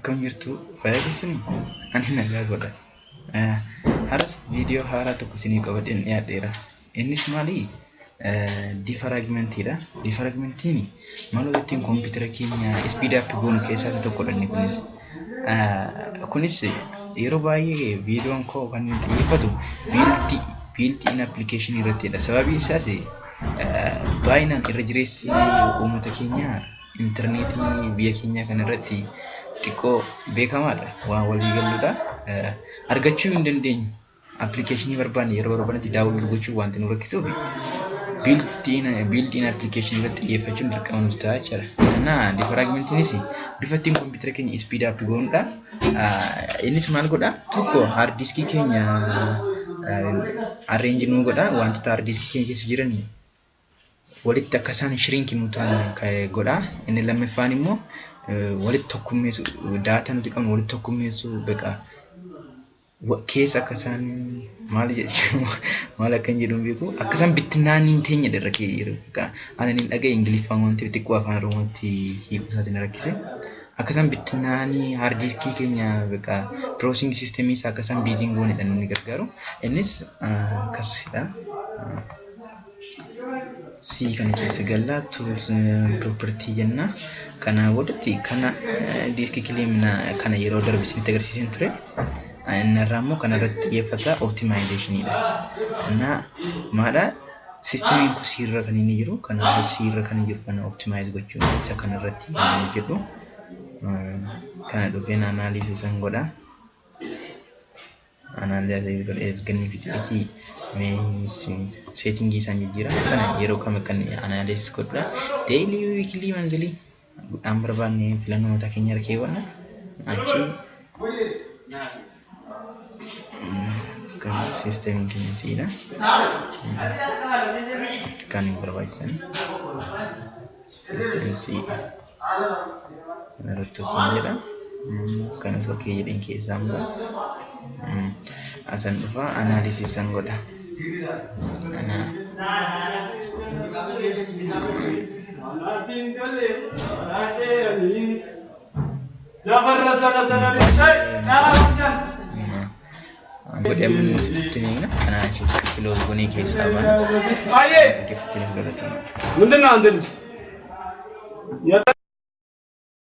Akkam jirtu fayyaa keessanii? Ani nagaa godha. Har'as viidiyoo haaraa tokko isinii qabadheen dhiyaadheera. Innis maali? Diifaraagmentiidha. Diifaraagmentiin maloota ittiin kompiitara keenya speed up goonu keessaa isa tokkodha inni kunis. Kunis yeroo baay'ee viidiyoon koo kan inni xiyyeeffatu build built-in application irrattidha. Sababiin isaas baay'inaan irra jireessi uummata keenyaa intarneetii biyya keenyaa kana irratti xiqqoo beekamaadha. Waan walii galluudha. Argachuu hin dandeenyu. Appilikeeshinii barbaanne yeroo barbaannetti download gochuu wanti nu rakkisuuf built-in application irratti xiyyeeffachuun dirqama nuti ta'a jechaadha. Kana defragmentiinis bifa ittiin kompiitara keenya speed up goonudha. Innis maal godha? Tokko hard diskii keenya arrange nuu godha. Wantoota hard diskii keenya keessa jiran walitti akka isaan shrink nu ta'an godha. Inni lammaffaan immoo walitti tokkummeessu, data nuti qabnu walitti tokkummeessu, beqa keessa akka isaan maal jechuun maal akka hin jedhu hin beeku, akka isaan bittinnaanii hin teenyedha irra kee jiru. Ani hin dhagaye Ingiliffaan waan ta'eef xiqqoo afaan Oromootti hiikuu isaatiin rakkise. Akka isaan bittinnaanii hard diskii keenya beqa processing system isaa akka isaan busy hin goonedha inni gargaaru. Innis akkasidha. C kana keessa galla, tools, property jenna. Kanaa boodatti kana disk clean kana yeroo darbe isinitti agarsiiseen ture. Inni irraa immoo kana irratti xiyyeeffata, optimizationiidha. Kana maadha? Systemiin kun C irra kan inni jiru, kanaafuu C irra kan jiru kana optimize gochuun isa kana irratti kan hojjedhu. Kana dhufeen analysis san godha. Analysis godhe erga inni fixeetii settingii isaan jijjiira. Kana yeroo kam kan analysis godhudha? Daily, weekly, monthly aan barbaanne filannoo mataa keenya irra keewwanna. Achi kan systemiin keenya siidha. Kan hin barbaachisan system C kana irratti okay jedha. Kanas okay jedheen keessaan ba'a. Asan dhufa, analysis san godha. Kana godhee amma inni fixutti ni eegna. Kanaa achitti close goonee keessaa baana. Dhaggeeffattaniif galatoomaa. ምንድን ነው አንተ ልጅ?